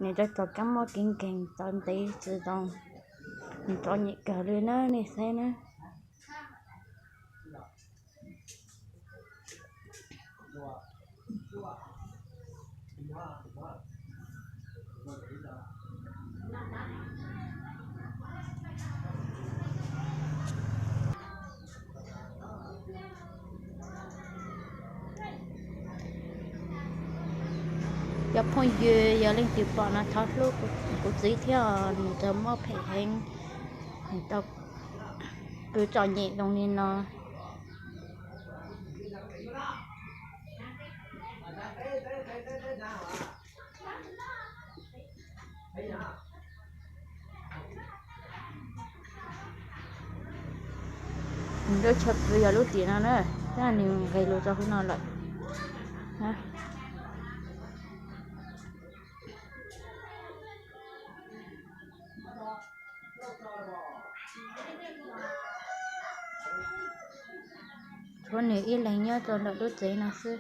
Nws rau txom kab mob kev nkeeg txom ntev tsis zoo, nws txom nyem kawg li na, nej saib na. Cov phooj ywg, yog leej twg pom no thov hlub kuv txiv thiab, nws tau mob phem heev, nws tau pw txom nyem zoo li no. Nws lub chaw pw yog lub tim no na, tab nws nqes los rau hauv no lawm. Tshuav nws ib leeg nyob rau ntawm lub tsev no xwb.